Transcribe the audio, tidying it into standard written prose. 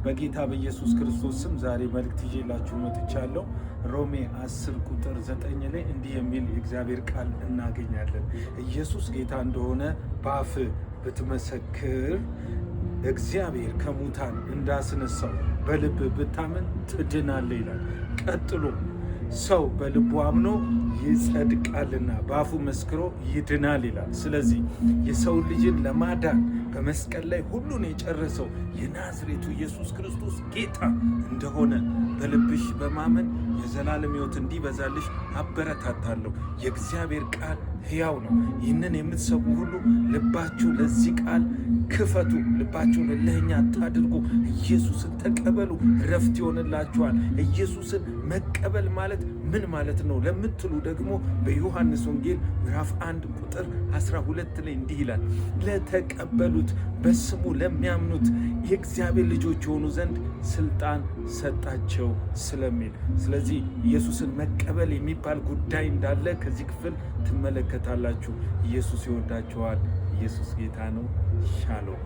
በጌታ በኢየሱስ ክርስቶስ ስም ዛሬ መልእክት ይዤላችሁ መጥቻለሁ። ሮሜ 10 ቁጥር 9 ላይ እንዲህ የሚል የእግዚአብሔር ቃል እናገኛለን። ኢየሱስ ጌታ እንደሆነ በአፍህ ብትመሰክር፣ እግዚአብሔር ከሙታን እንዳስነሳው በልብ ብታምን ትድናለህ ይላል። ቀጥሎ ሰው በልቡ አምኖ ይጸድቃልና በአፉ መስክሮ ይድናል ይላል። ስለዚህ የሰው ልጅን ለማዳን በመስቀል ላይ ሁሉን የጨረሰው የናዝሬቱ ኢየሱስ ክርስቶስ ጌታ እንደሆነ በልብሽ በማመን የዘላለም ሕይወት እንዲበዛልሽ አበረታታለሁ። የእግዚአብሔር ቃል ሕያው ነው። ይህንን የምትሰሙ ሁሉ ልባችሁ ለዚህ ቃል ክፈቱ። ልባችሁን እልህኛ አታድርጉ። ኢየሱስን ተቀበሉ፣ ረፍት ይሆንላችኋል። ኢየሱስን መቀበል ማለት ምን ማለት ነው ለምትሉ ደግሞ በዮሐንስ ወንጌል ምዕራፍ 1 ቁጥር 12 ላይ እንዲህ ይላል፣ ለተቀበሉት በስሙ ለሚያምኑት የእግዚአብሔር ልጆች የሆኑ ዘንድ ስልጣን ሰጣቸው ስለሚል፣ ስለዚህ ኢየሱስን መቀበል የሚባል ጉዳይ እንዳለ ከዚህ ክፍል ትመለከታላችሁ። ኢየሱስ ይወዳችኋል። ኢየሱስ ጌታ ነው። ሻሎም።